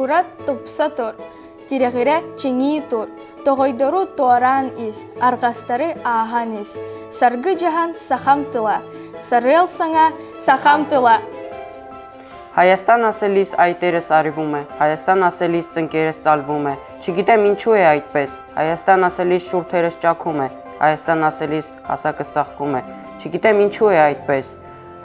Туругура тупса тур, тирэҕирэ чиҥии тур, тоҕойдору туораан ис, арҕастары ааһан ис. Саргы дьаһан сахам тыла, сарыал саҥа сахам тыла. Հայաստան ասելիս այտերս արիվում է, Հայաստան ասելիս ծնկերս ծալվում է, չգիտեմ ինչու է այդպես, Հայաստան ասելիս շուրթերս ճաքում է, Հայաստան ասելիս հասակս ծաղկում է, չգիտեմ ինչու է այդպես,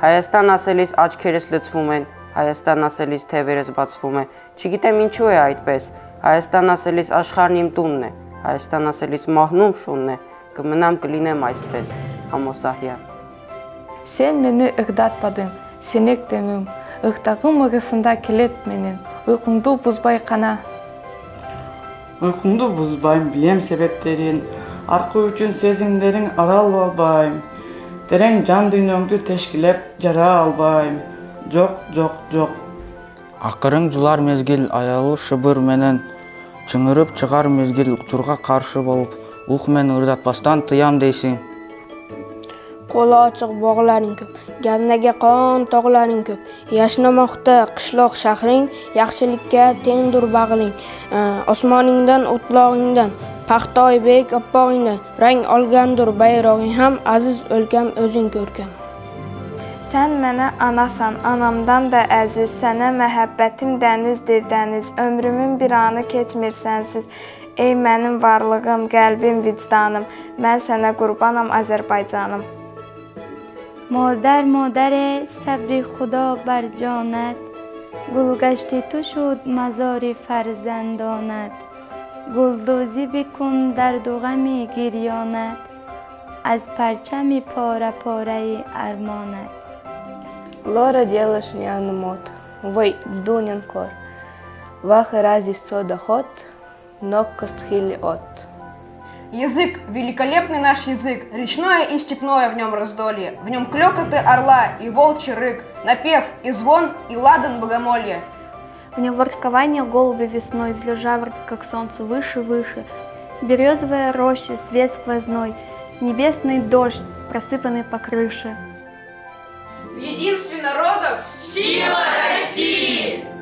Հայաստան ասելիս աչքերս լցվում են, Հայաստան ասելիս թևերս բացվում է, չգիտեմ ինչու է այդպես, Հայաստան ասելիս աշխարհն իմ տունն է, Հայաստան ասելիս մահնում շունն է, կմնամ կլինեմ այսպես, Համո Սահյան։ Сен мени ырдатпадың, сенек демим, Ыктагым ырысында келет менин, Уйкуңду бузбай кана. Уйкумду бузбайм, билем себептерин, Аркы үчүн сезимдериң арал албайм. Терең жан дүйнөңдү тешкилеп жара албайм. Жок, жок, жок. Акырың жулар мезгил аялуу шыбыр менен чыңырып чыгар мезгил учурга каршы болуп, ук мен ырдатпастан тыям дейсиң. Qo'li ochiq bog'laring ko'p, Gaznaga qon tog'laring ko'p. Yashnamoqda qishloq shahring, Yaxshilikka tengdur bag'ring. Osmoningdan, o'tlog'ingdan, Paxta oybek oppog'ingdan Rang olgandur bayrog'ing ham, Aziz o'lkam o'zing ko'rkam. Sən mənə anasan, anamdan da əziz, sənə məhəbbətim dənizdir dəniz, ömrümün bir anı keçmir sənsiz. Ey mənim varlığım, qəlbim, vicdanım, mən sənə qurbanam Azərbaycanım. Модар модаре сабри худо бар ҷонат, гулгашти ту шуд мазори фарзандонат, гулдӯзӣ бикун дарду ғами гирёнат, аз парчами пора-пораи армонат. Лора делаш мот, вой дунен кор, вах рази сода хот, ног костхили от. Язык, великолепный наш язык, речное и степное в нем раздолье, в нем клёкоты орла и волчий рык, напев и звон и ладан богомолья. В нем воркование голуби весной, взлет жаворонка к солнцу выше, выше, березовая роща, свет сквозной, небесный дождь, просыпанный по крыше. В единстве народов сила России!